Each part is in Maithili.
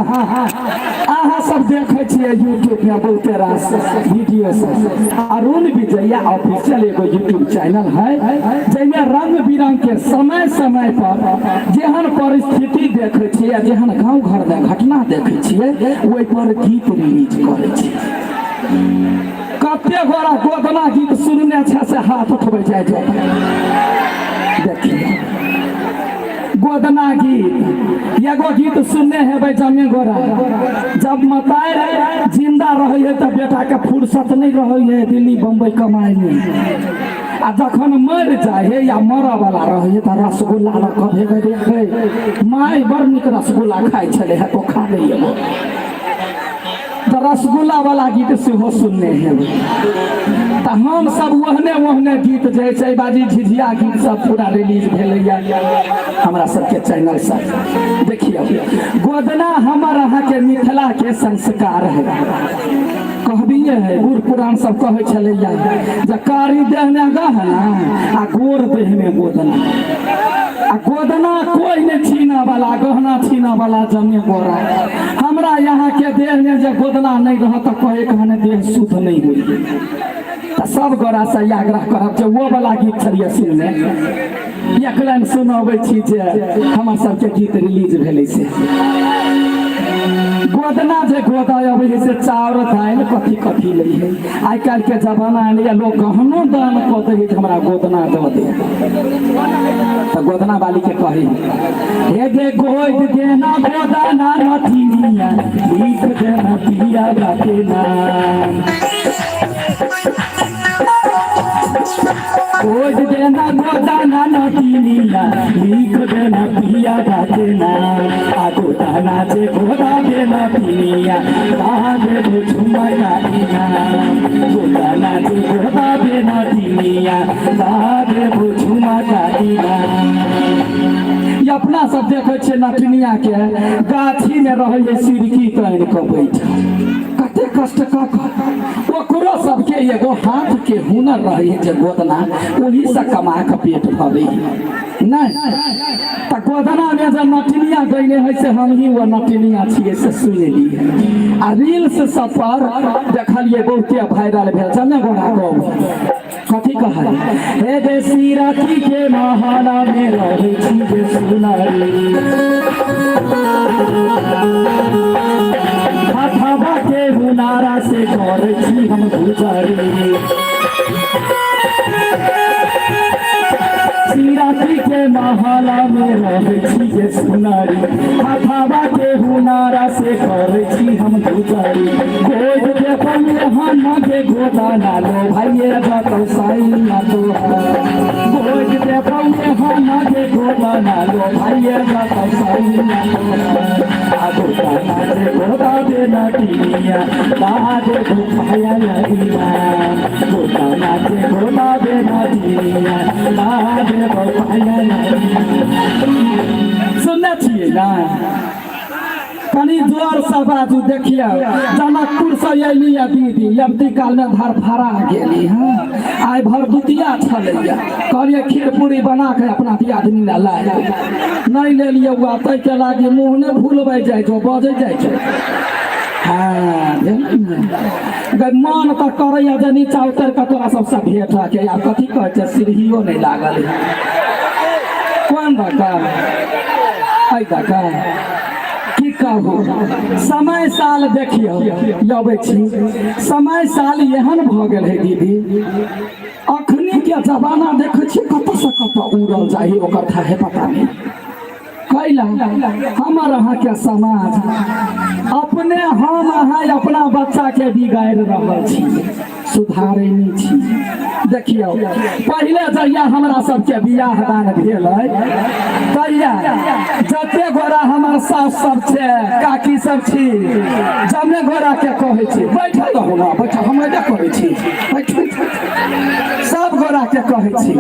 अहाँ सब देखै छियै यूट्यूब में बहुते रास वीडियो सब। अरुण विजया ऑफिशियल एगो यूट्यूब चैनल है जाहिमे रंग बिरंग के समय समय पर जेहन परिस्थिति देखै छियै, जेहन गाँव घर में घटना देखै छियै, ओहि पर गीत रिलीज करै छियै। कते गोरा गोदना गीत सुनने छै से हाथ उठबै जाइ जाय। देखिए गोदना गीत, एगो गीत सुनने हेबै जमे गोरा, जब मताय जिंदा रहे है तऽ बेटा के फुर्सत नहीं रहे है दिल्ली बम्बई कमाए में, आ जखन मर जाए है या मरऽ वाला रहे है तऽ रसगुल्ला लऽ कऽ भेजै देखै, माय बड़ नीक रसगुल्ला खाइ छलै है तो खा लै एगो। तऽ रसगुल्ला वाला गीत सेहो सुनने हेबै। तऽ हम सब ओहने ओहने गीत जे छै बाजी झिझिया गीत सब पूरा रिलीज भेलैया हमरा सबके चैनल से। देखियौ गोदना हमर अहाँके मिथिला के संस्कार है, कहबिए है, बूढ़ पुरान सब कहै छलैया जे कारी देह में गहना आ गोर देह में गोदना, आ गोदना कोई नहीं छीना वाला, गहना छीना वाला जमे गोरा। हमरा यहाँ के देह में जे गोदना नहीं रह तो कहे कहने देह शुद्ध नहीं हुई। तो सब गोरा से आग्रह करब जे वो वाला गीत छलिए सुनने, एक लाइन सुनबै छी जे हमर सबके गीत रिलीज भेलै से गोदना जे गोदा अबै है से चाउर दालि कथी कथी लै है। आइ काल्हि के जमाना एलैया लोग गहनो दान कऽ दै है जे हमरा गोदना दऽ दे। तऽ गोदना वाली के कहै हे गे गोद देना गोदना नथिनिया, लिख देना पिया के नाम, गोद देना गोदना नथिनिया, लिख देना पिया के नाम, आ गोदना जे गोदा देना पिनिया, ताजे झुमका इनाम, गोदना जे गोदा देना पिनिया, ताजे झुमका इनाम। ई अपना सब देखै छियै नटनिया के गाछी में रहै है सिरकी तानि कऽ बैठ, कते कष्ट कऽ कऽ ओकरो सबके एगो हाथ के हुनर रहै है जे गोदना ओही से कमा कऽ पेट भरै है। नहीं तऽ गोदना में जे नटनिया गैने है से हमही वो नटनिया छियै से सुनि लियै। आ रील्स सब पर देखलियै बहुते वायरल भेल जमे गोरा गौ कथी कहै हे गे सिरकी के महला में रहै छी गे सुनरी, हथवा के हुनारा से करै छी हम गुजरी, सिरकी के महला में रहै छी गे सुनरी, हथवा के हुनारा से करै छी हम गुजरी, गोद देखल हम के गोदाना लो भाइये जतौ साइया तो, गोद देखल हम के गोदाना लो भाइये जतौ साइया तो, आ गोदाना से गोदा दे नटिया दादे भुखाया लगिया, गोदाना से गोदा दे नटिया दादे भुखाया लगिया। सुनने छियै ना? कनी जोर से बाजू। देखियौ जनकपुर से अयली या दीदी, यमती काल में धरफड़ा गेली। हँ आइ भरदुतिया छलैया, कहलियै खीर पूरी बना के अपना दियादनी ला लाय, नहीं लेलियै हुआ ताहिके लागी मुँह नहि फूलबै जाइ छौ, बजै जाइ छौ। हँ भेलै मन तऽ करैया जे नीचा उतरि कऽ तोरा सबसँ भेट के, आब कथी कहै छै सीढ़ियो नहि लागल है। कोन दऽ कऽ एहि दऽ कऽ की कहू, समय साल देखियौ अबै छी, समय साल एहन भऽ गेल है दीदी, अखनी के जमाना देखै छियै कतऽसँ कतऽ उड़ल जाइ है, ओकर थाहे पता नहि। कैला हमर अहाँके समाज अपने हम अहाँ अपना बच्चा के बिगाड़ि रहल छी, सुधारै नहि छी। देखियौ पहिले जहिया हमरा सबके बियाह दान भेलै तहिया जते गोरा हमर सास सब छै काकी सब छी, जमे गोरा के कहै छी बैठल रहू ना, बैठल हम एबे करै छी, बैठू, सब गोरा के कहै छी।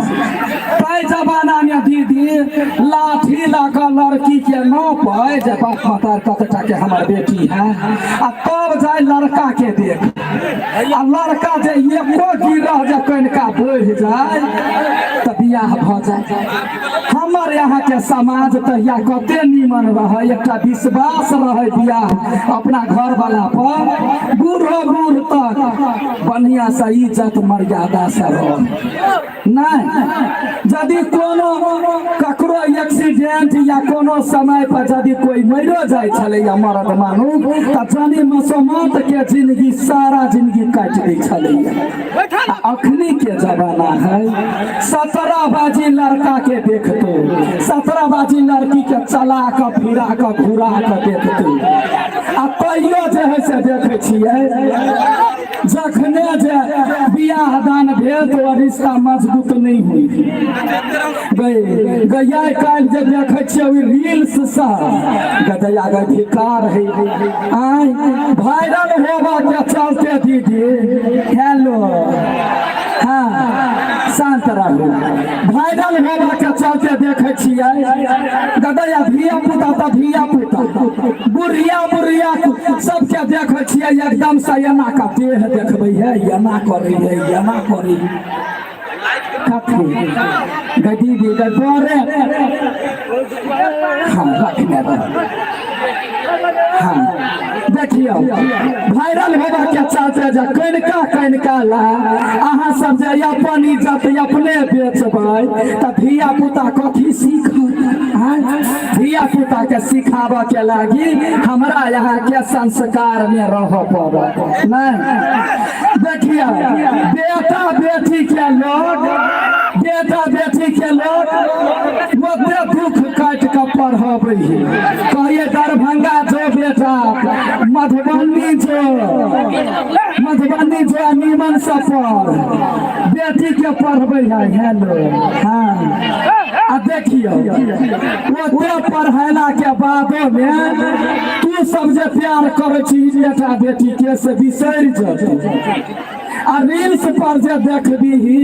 ताहि जमाना में दीदी लाठी लऽ कऽ लड़की के नोपै जे बाप माता कतेटा के हमर बेटी है, आ तब जाय लड़का के देख, आ लड़का जे एको गिरह जे कनिका बढ़ि जाय तऽ बियाह भऽ जाय। हम हमर यहाँ के समाज तहिया कते नीमन रहे, एकटा विश्वास रहे बियाह अपना घर वाला पर, बूढ़ो बूढ़ तक बढ़िया से इज्जत मर्यादा से रह। नहीं यदि कोनो ककरो एक्सीडेंट या कोनो समय पर यदि कोई मरियो जाइ छलै या मरद मानू तऽ जनी मसोमात के जिंदगी सारा जिंदगी काटि दै छलै। अखनी के जमाना है, 17 बाजी लड़का के देखतो, 17 बाजी लड़की के चला के फिरा के घुरा के देखतो, आ तैयो जे है से देखे छियै जखने जे बियाह दान भेल तो रिश्ता मजबूत नहीं हुई गई गैया। काल्हि जे देखै छियै ओहि रील्स सँ गदैया गै धिकार है, आय वायरल होबऽ के चलते। दीदी हेलो, हाँ शांत रहू। वायरल होबऽ के चलते देखै छियै गदैया धिया पुता तऽ धिया पुता, बुढ़िया बुढ़िया सबके देखै छियै एकदम से एना का देह देखबै है, एना करै है, एना करै है। कथी गै दीदी गै बरे? हाँ रखने रह। हाँ देखियौ, वायरल होबा के चलते जे कनिका कनिका ला अहाँ सब जे अपन इज्जत अपने बेचबै तऽ धिया पुता कथी सीखत? धिया पुता के सिखाबऽ के लागी हमरा यहाँ के संस्कार में रहऽ पड़त। नहीं देखियौ, बेटा बेटी के लोग, बेटा बेटी के लोग ओते दुख काटि कऽ पढ़बै है, कहिए दरभंगा जो बेटा, मधुबनी जो, मधुबनी जो, नीमन से पढ़, बेटी के पढ़बै है। हेलो, हाँ आ देखियौ, ओते पढ़ेला के बादो में तू सब जे प्यार करै छी बेटा बेटी के से बिसरि जेतौ, आ रील्स पर जे देखबीही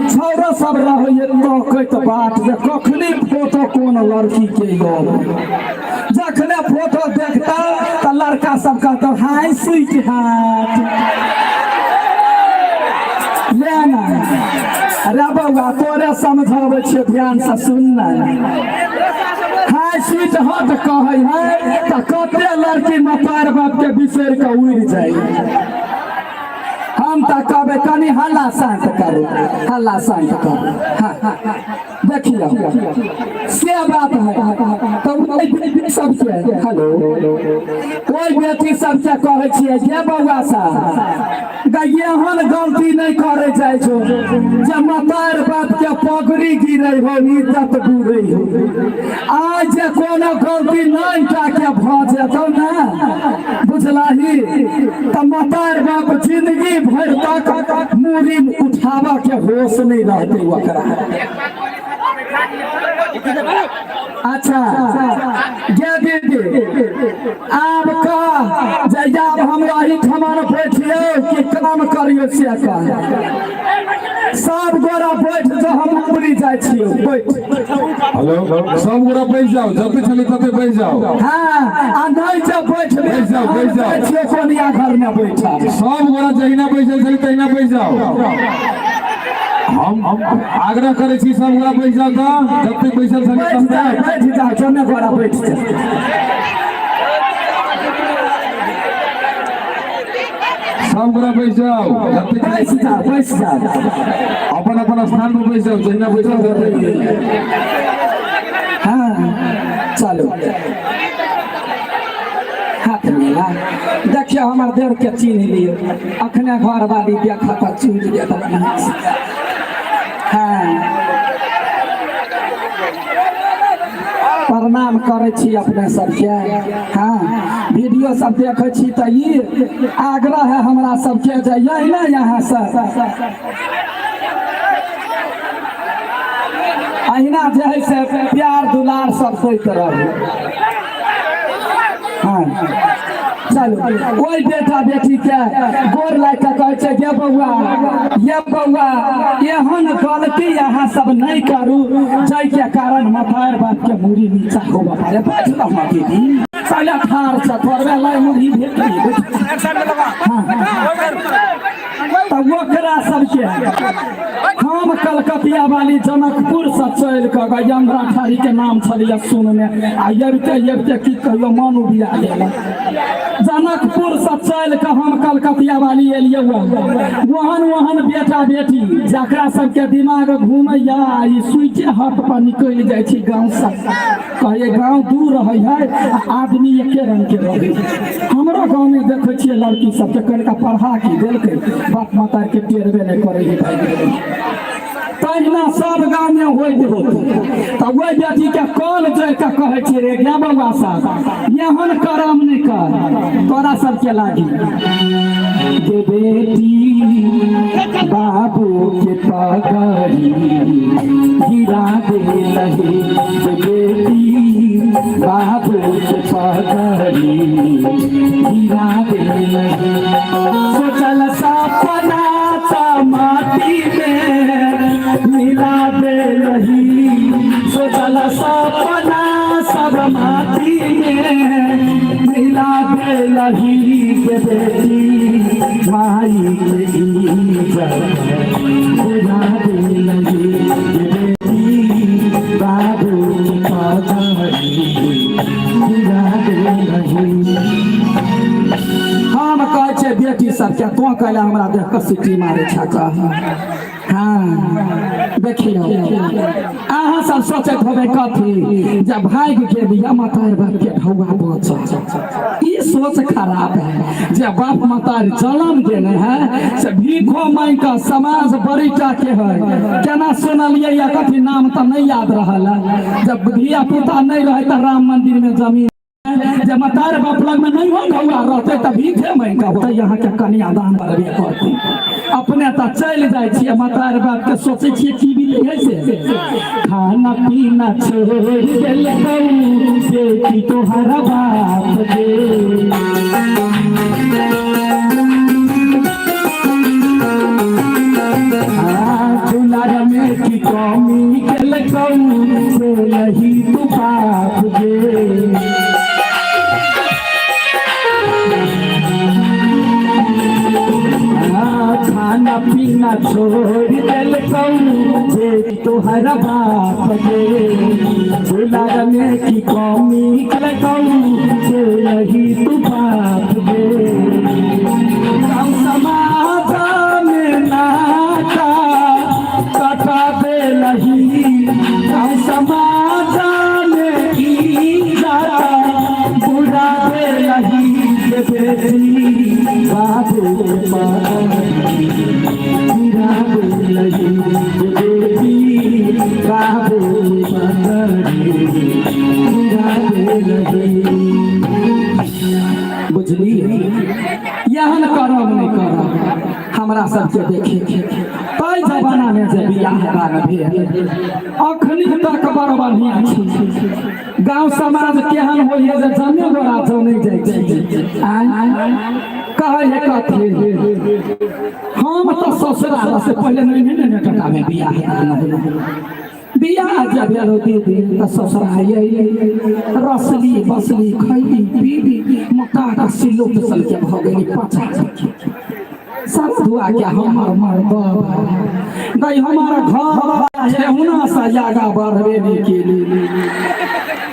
छौड़ा सब रहैए तकैत बाट जे कखनी फोटो कोन लड़की के यौ। जखने फोटो देखता तऽ लड़का सब कहतौ हाय स्वीट हार्ट, ले ना। अरे बौआ, तोरे समझाबै छियै, ध्यान से सुन ना। हाय स्वीट हार्ट कहै है तऽ कते लड़की मतार बाप के बिसरि कऽ उड़ि जाइ। हम तऽ कहबै कनि हल्ला शांत करू, हल्ला शांत करू। हाँ देखियौ, से बात है तऽ ओहि बेटी सबके, हेलो, ओहि बेटी सबके कहै छियै जे बौआ साहब गै, एहन गलती नहि करै जाइ छौ जे मतार बाप के पगड़ी गिरै हो, इज्जत डूबै हो। आइ जे कोनो गलती नहि टा के भऽ जेतौ ने, बुझलही, तऽ मतार बाप जिंदगी भरि तक मूड़ी उठाबऽ के होश नहि रहतै ओकरा। अच्छा गे दीदी, आब कह जे आब हमरा एहिठमन बैठियौ कि काम करियौ से कह। सब गोरा बैठ जो, हम ऊपरी जाइ छियौ, बैठ। हेलो, सब गोरा बैठ जाओ, जते छली तते बैठ जाओ। हाँ आ नहि जे बैठबे, बैठ जाओ, बैठ जाओ। जाइ छियौ कोनिया घर में बैठा। सब गोरा जहिना बैसल छली तहिना बैठ जाओ। हम आग्रह करै छी, सब गोरा बैठ जाओ तऽ जते बैसल छली बैठ तते। जा, बैठ जा, जने गोरा बैठ जा। सब गोरा बैठ जाओ, जते बैठ जा, बैठ जा। अपन अपन स्थान पर बैठ जाओ, जहिना बैसल छली। हाँ चलो, हाथ मिला। देखियौ, हमर देर के चिन्ह लियौ, अखने घरवाली देखत तऽ चूज देत अपना से। हाँ प्रणाम करै छी अपने सबके। हाँ वीडियो सब देखै छी तऽ ई आग्रह है हमरा सबके जे यही ने यहाँ से अहिना जे है से प्यार दुलार सब दैत रहू। हाँ चलू, ओहि बेटा बेटी के गोर लागि कऽ कहै छै, ये बौआ, ये बौआ, एहन गलती अहाँ सब नहि करू जाहिके कारण मतार बाप के मूड़ी नीचा होबऽ पड़े। बैठ रह दीदी, पहिले ठाढ़ छ, थोड़बे लाई मुरही भेटली। तऽ ओकरा सबके हम कल कलकतिया वाली जनकपुर से चलि कऽ गई अंधरा के नाम छलियै सुनने आ अबिते अबिते की कहियो मन उबिया गेल। जनकपुर से चलि कऽ हम कलकतिया वाली एलियै। ओहन ओहन बेटा बेटी जकरा सबके दिमाग घूमैया, ई सुइचे हट पर निकलि जाइ छै गाँव से। कहिए गाँव दूर रहै है आ आदमी एके रंग के रहै है। हमरो गाँव में देखै छियै लड़की सबके कनिका पढ़ा की देलकै, बाप माता के टेरबे नहि करै है भाई। तहिना सब गाँव में होइत होत तऽ ओहि बेटी के कल जोड़ि कऽ कहै छियै, रे गे बौआ साहब, एहन करम नहि कर, तोरा सबके लागी जे बेटी बाबू के पगड़ी गिरा दे लही, जे बेटी बाबू के पगड़ी गिरा दे लही, सोचल सपना त माटी में मिला दे लही, सोचल सपना सब माटी में मिला दे लही, के बेटी माई के इज्जत बुझा दे लही, के बेटी बाबू के पगड़ी गिरा दे लही। हम कहै छियै बेटी सबके, तों कहले हमरा देख कऽ सीटी मारै छह कह। हाँ, देखियौ, अहाँ सब सोचैत होबै कथी जे भागि गेली मतार बाप के ढौआ बचल। ई सोच खराब है। जे बाप मतार जन्म देने है से भीखो मांगि कऽ समाज बड़ी टा के है। केना सुनलियै या कथी नाम तऽ नहि याद रहल है, जब धिया पुता नहि रहै तऽ राम मंदिर में जमीन, जे मतार बाप लग में नहीं हो ढौआ रहते तऽ भीखे मांगि कऽ होतै। अहाँके कन्यादान करबे करतै। अपने तऽ चलि जाइ छियै, मतार बाप के सोचै छियै की बीते है से। खाना पीना छोड़ देलकौ बेटी तोहरा बाप के, दुलार में की कमी केलकौ से यही तू बाप गे। खाना पीना छोड़ देलकौ जे तोहरा बाप गे, दुलार में की कमी केलकौ से यही तू बाप गे। हम समाज में नाता कटा देलही, हम समाज में इज्जत बुरा देलही, के बेटी बाबू के पगड़ी गिरा देलही, के बेटी बाबू के पगड़ी गिरा देलही। बुझलियै? एहन करब नहि करब। हमरा सबके देखी ताहि जमाना में जे बियाह दान भेल, अखनी तक बड़ बढ़िया छी। गांव समाज केहन होइए जे जने गोरा जनै जाइ छी। आँय, कहै है कथी, हम तऽ ससुराल से पहिले नहीं ने टका में बियाह दान होलै। बियाह जब भेल दीदी तऽ ससुरा अयली, रसली बसली, खैली पीली, मोटा के सिल्लो पिसल के भऽ गेली। पाछा सब धुआ के हमर मर्द गई, हमर घर ठेहुना से आगा बढ़बे नहि केली।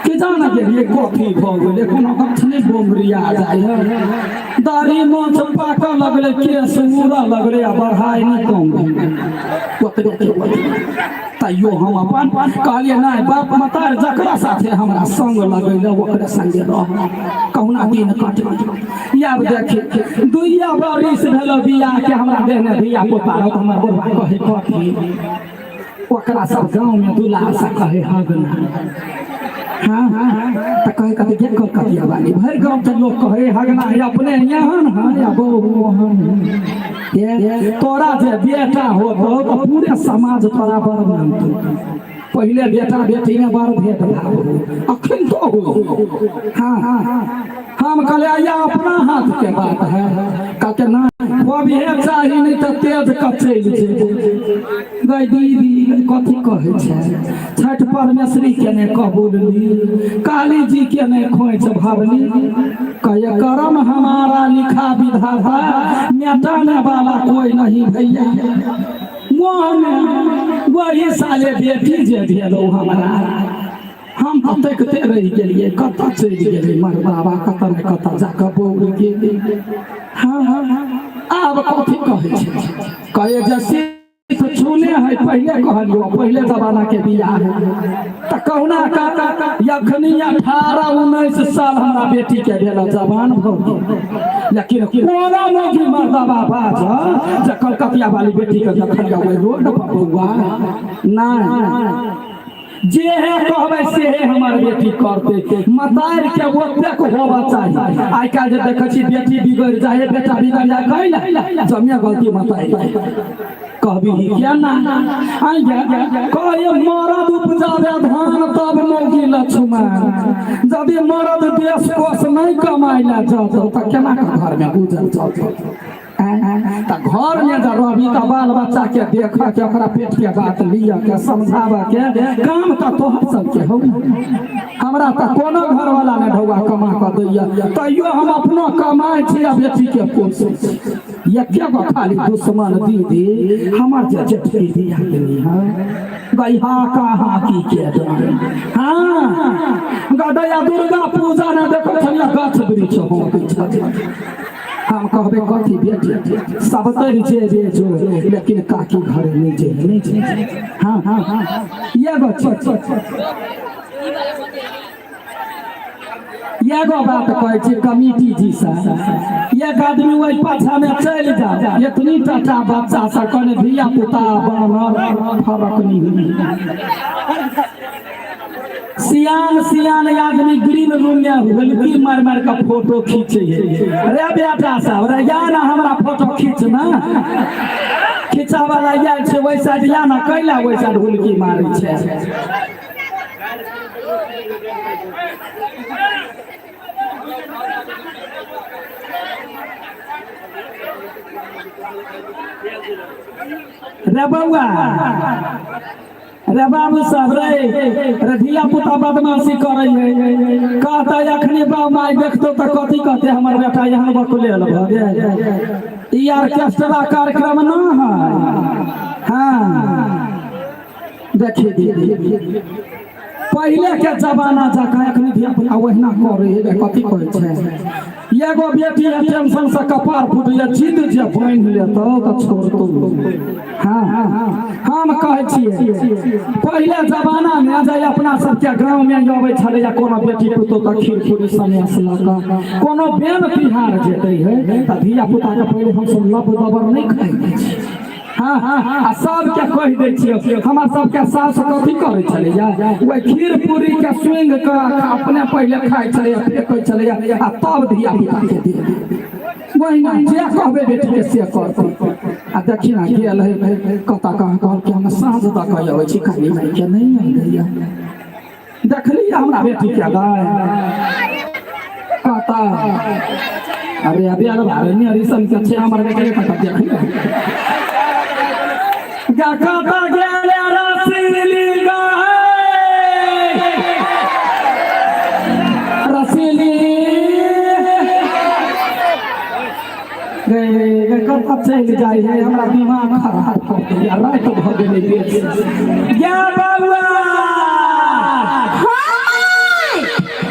के जान गेलियै कथी भऽ गेलै, कोनो अखने बोमरिया जाइ है। दाढ़ी मोछ पाकऽ लगलै, केश उड़ऽ लगलै आ बढ़ाइ नहि कम भेलै, ओतबे के ओतबे। तैयो हम अपन कहलियै नहि, बाप मतार जकरा साथे हमरा संग लगैले ओकरे संगे रह, कहुना दिन कट। आब देखी, दुइया बरिस भेल बियाह के, हमरा देहने धिया पुता रहत। हमर बुढ़वा कहै कथी, ओकरा सब गाँव में दुलार से कहे हगना। हाँ हाँ, तऽ कहे कथी के कलकतिया वाली, भरि गाँव के लोग कहे हगना है अपने यहाँ हाँ या बहु वहाँ ये तोरा जे बेटा होतो तऽ पूरे समाज तोरा बड़ मानतो। पहिले बेटा बेटी में बड़ भेदभाव हो, अखन तो हो। हाँ हाँ, हम कहले आइया अपना हाथ के बात है। कहते ना अभिहे चाही, नहीं तऽ तेज कऽ चलि जेबो। गई दीदी, कथी कहै छै, छठि परमेश्वरी के नहि कबूलली, काली जी के नहि खोंइछ भरली। कहे करम हमारा लिखा विधाता, मिटाने वाला कोई नहीं भैया। वही साले बेटी जे भेलौ हमरा, हम तऽ तकिते रहि गेलियै कतऽ चलि गेलै मरदाबा, कतऽ ने कतऽ जाकऽ बौर गेलै। हँ हँ, आब कथी कहै छै, कहै जे सिर्फ छूने है। पहिले कहलियौ पहिले जमाना के बियाह है तऽ कहुना का अखनी 18-19 साल हमरा बेटी के भेल, जवान भऽ गेल, लेकिन कोनो मौगी मर्दाबा बाज जे कलकतिया वाली बेटी के देखलियै ओहि रोड पर बौआ? नहि, जे हे कहबै से हे हमर बेटी करतै। मतारि के ओतेक होबऽ चाही। आइ काल्हि जे देखै छी बेटी बिगड़ि जाइ है, बेटा बिगड़ि जाइ, कैला जमिया गलती मतारि कहबी ही किया ना आइ कहे मरद उपजाबे धान तब मौगी लक्ष्मण। यदि मरद देश कोष नहि कमाइ लए जतौ तऽ केना कऽ घरमे गुजर चलतै? तऽ घरमे जब रहबी तऽ बाल बच्चाके देखऽ के, ओकरा पेटके बात लिअ के, समझाबऽ के काम तऽ तोहर सबके हौ। हमरा तऽ कोनो घरवाला नहि ढौआ कमा कऽ दैया, तैयो हम अपनो कमाइ छी आ बेटीके पोसै छी। एके गो खाली दुश्मन दीदी हमर जे जेठकी दियादनी है, गैहा कहाँ की के जाने। हाँ गदैया, दुर्गा पूजा ने देखो छलियै, गाछ वृक्ष होकै छथिन। हम कहबै कथी बेटी सब तर जे रे जो, लेकिन काकी घर नहि जे नहि जे। हाँ हाँ हाँ, एगो एगो बात कहै छी कमिटी जी से, एक आदमी ओहि पाछा में चलि जाओ, एतनी टाटा बच्चा सब कने धिया पुता बानर फरक नहीं हुई। सियान सियान आदमी ग्रीन रूम में हुलकी मार मार के फोटो खींचे है। रे बेटा साहब रे, या ना हमरा फोटो खींच ना, खींचा वाला या छै ओहि साइड, या ना कैला ओहि साइड हुलकी मारै छै? रे बौआ रे बाबू साहब रे, रे धिया पुता बदमाशी करै है, कहता अखनी बाप माय देखतो तऽ कथी कहते, हमर बेटा यहाँ बकुलेल भऽ गेल। ई ऑर्केस्ट्रा कार्यक्रम न है। हाँ देखिए दीदी, पहिले के जमाना जकाँ अखनी धिया पुता ओहिना करै है। कथी कहै छै, एगो बेटी है टेंशन से कपार फूटैया, जिद जे बान्हि लेतौ तऽ छोड़तौ। हाँ हम कहै छियै पहिले जमाना मे जे अपना सबके गाँव मे अबै छलैया कोनो बेटी पुतोह तऽ खीर पूरी सनेस लऽ कऽ कोनो बेन तिहार जेतै है तऽ धिया पुता के पहिले हमसब लब दबर नहि खाइ दै छियै। हाँ हाँ, आ सबके कहि दै छियै, हमर सबके सास कथी करै छलैया, ओहि खीर पूरी के सुंघ कऽ अपने पहिले खाइ छलैया, फेकै छलैया आ तब धिया पुता के दे। ओहिना जे कहबै बेटी के से करतै। आ देखी ना गेल है कतऽ, कहाँ कहलकै हम साँझ दऽ कऽ अबै छी, काली माई के नहि अबैया। देखली हमरा बेटी के दाय कतऽ? अरे अभी अरे भारे नहीं अरे सन के छे हमर बेटी के कतऽ देखली गा कतऽ गेले रसीली गाय रसीली गे गे कतऽ चलि जाइ है? हमरा दिमाग खराब कऽ दैया, राति भऽ गेलै बेसी। गे बौआ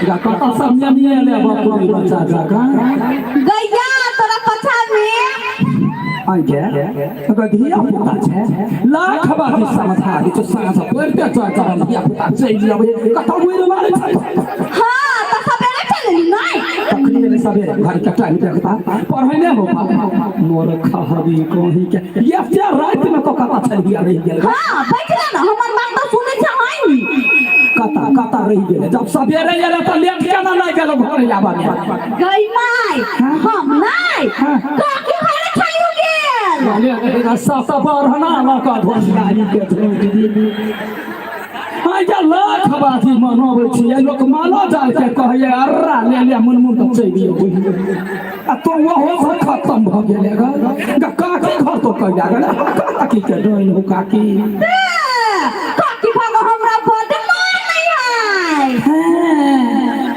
गा कतऽ सब नियमिए लेबऽ कोई बच्चा जकाँ? गैया तोरा पछा में आइ गे अगर धिया पुता छै, लाख बाजी समझा दै छै, साँझ पड़िते चल चल धिया पुता चलि अबै, कतऽ उड़ि मारै छै? हाँ तऽ सबेरे चलली नहीं। तखनी एलै सबेरे, घर के टाइम देखता पढ़ै नहि हो मोर खहरी कहीं के एते राति में तो कतऽ चलि रहि गेल? हाँ बैठला ना, हमर बात तऽ सुनै छै हाई। कतऽ कतऽ रहि गेलै? जब सबेरे एलै तऽ लेट केना लागि गेल घर आबऽ में? गई माय, हम नहीं काकी घरे चलियो गेल। सत बढ़ना लऽ कऽ धोसियारी के झोंकि आइ जे लाख बाजी मनबै छियै, लोक मालो जाल के कहैया अर्रा ले ले मुनमुन तऽ चलि अबै, आ तो ओहो सब खत्म भऽ गेलै ग। काकी घर तो कहिया गेलै? काकी के डोइन हो काकी। काकी भाग हमरा बड मानै है।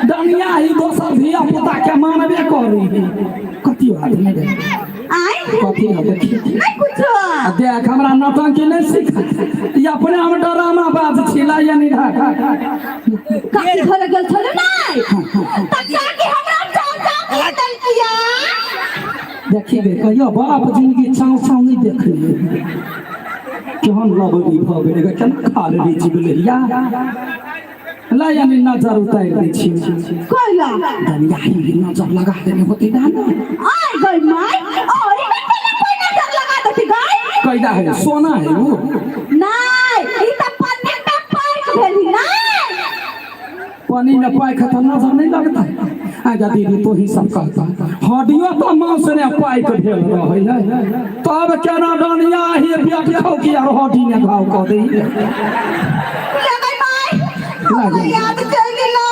डनिया ही दोसर धिया पुता के मानबे करी। कथी हाथ में आइ कथी है देखी? नहीं कुछो। आ दे देख हमरा नौटंकी नहि सीख ई अपने हम डरामा बाज छिला या निधा काकी घरे गेल छलै नहि तऽ काकी हमरा चाव चाव के देलकिया देखी गे कहियो बाप जिंदगी चाव चाव नहि देखलियै केहन लबड़ी भऽ गेलै गे केना खा लेली जिबलैया ला यानी नजर उतारि दै छी कोइला दनिया ही नजर लगा देने होती ना ना आय गई माय ओई में केना कोई नजर लगा देती गई कैदा है सोना है वो नहीं ई त पन्नी में पाइक भेली नहीं पानी में पाइक है तो नजर नहीं लगता है आजा दीदी तो ही सब कहता हड्डियों तो मांस ने पाइक भेल रहे है तब केना डनिया ही बेट खाओ कि यार हड्डी ने घाव कऽ दै ले गई माय हमरा याद चलि गेलौ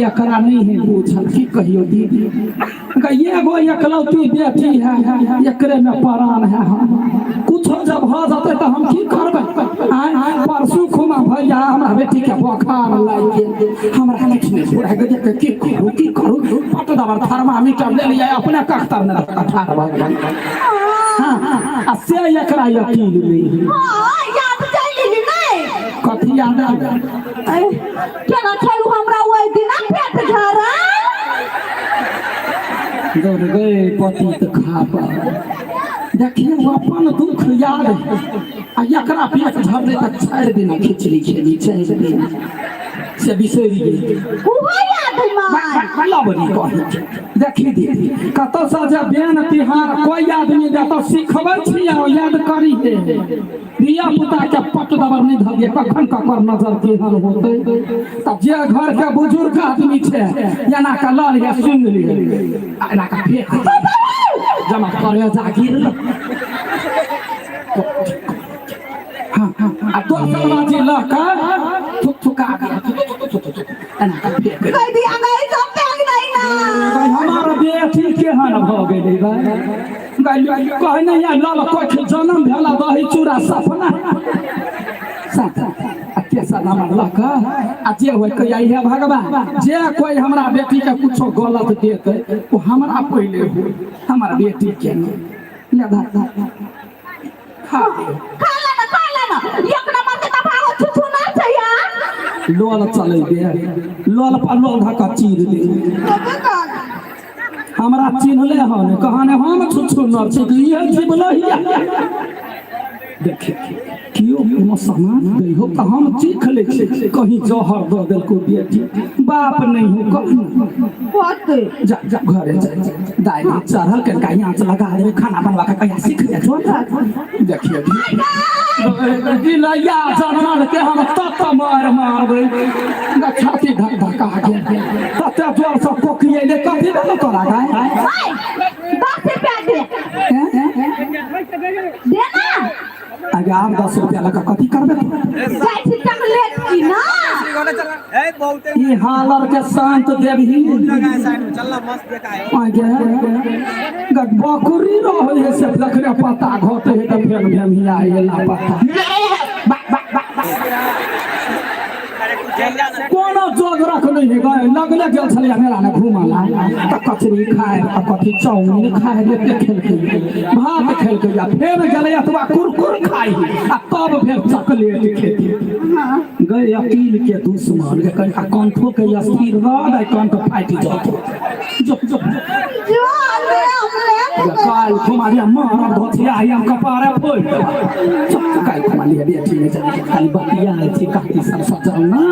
एकरा नहीं है पूछल की कहियो दीदी एगो एकलौती बेटी है एकरे में प्राण है हम कुछो जब भऽ जेतै तऽ हम की करबै आँय परसू खुमा भैया हमरा बेटी के बोखार लागि गेल हमरा किछु नहि फुराय गेल की करू की करू पट दबर थर्मामीटर ले लियै अपने कख्तर ने ठाढ़ भऽ गेल हाँ आ से एकरा यकीन नहि हाँ याद चलि गेली नहीं कथी याद आयल केना छलू हमरा ओहि दिना पेट झरल दौड़ गए पति तऽ खा पा देखिए वो अपन दुख याद आ एकरा पेट झरले तऽ 4 दिन खिचड़ी खेली 4 दिन से बिसरि गेली उहो याद है माय लबड़ी कही देखी दीदी कतौसँ जे बेन तिहार कोई आदमी जतऽ सिखबै छी याद करी हे धिया पुता के पट दबर नहीं धरिए कखन ककर नजर केहन होतै तब जे घर के बुजुर्ग आदमी छै एना के लऽ लिहे सुनि लिहे आ एना के फेंक जमा करे जा गिरल हाँ हाँ आ दोसर बाजी लऽ कऽ थुक थुका के एना के फेंक कह दिया गई सब फेंक नहीं ना हमार बेटी केहन भऽ गेलै कहने या लल कोख जन्म भेला दही चूड़ा सपना साथ आ तेसर नंबर लऽ कऽ आ जे होइ कहिया हे भगवान जे कोई हमरा बेटी के कुछो गलत देतै ओ हमरा पहिले होइ हमर बेटी के नहि ले धर धर खा ले खा लेना खा लेना एक नंबर के तो भागो छुछू ना चाहिए लोल चलै दे लोल पर लोल धऽ कऽ चीर दे हमरा चिन्हले हन कहने हम छुछुनर छी कि इहे जीवलहिया देखिए केओ कोनो सामान दैहो तऽ हम चीख लै छी कहीं जहर दऽ देलको बेटी बाप नहि हो कहीं जा जा घरे जा दाइ चढ़ल के कहीं आँच लगा देबै खाना बनवा के कहिया सीख जा जो देखिए दिलैया जनमल के हम तत मार मारबै छाती धक धका गेल तते जोर से कोकियेले कथी भेलो तोरा गाय 10 रुपया दे दे ना आगे आब 10 रुपया लगा कथी करबे तू जाइ छी चॉकलेट की ना ई हालर के शांत देबही आगे बकरी रहे है से देखने पत्ता घटे है तऽ फेर भेमिया एला पत्ता कोनो जोग रख नहीं है गए लगले गेल छलियै मेला में घूमला तऽ कचरी खाय तऽ कथी चाउमीन खाय एते खेलकै भात खेलकै आ फेर गेलै एतबा कुरकुर खाइ आ तब फेर चॉकलेट खेती गए अकील के दुश्मन के कहीं कंठो के स्थिर रह गए कंठ फाटि जतो जो जो जो ले हम ले काल कुमारी मार धोतिया हम कपारे फोड़ चुप काल कुमारी बेटी में चल खाली बतिया छी काकी सब सजल ना।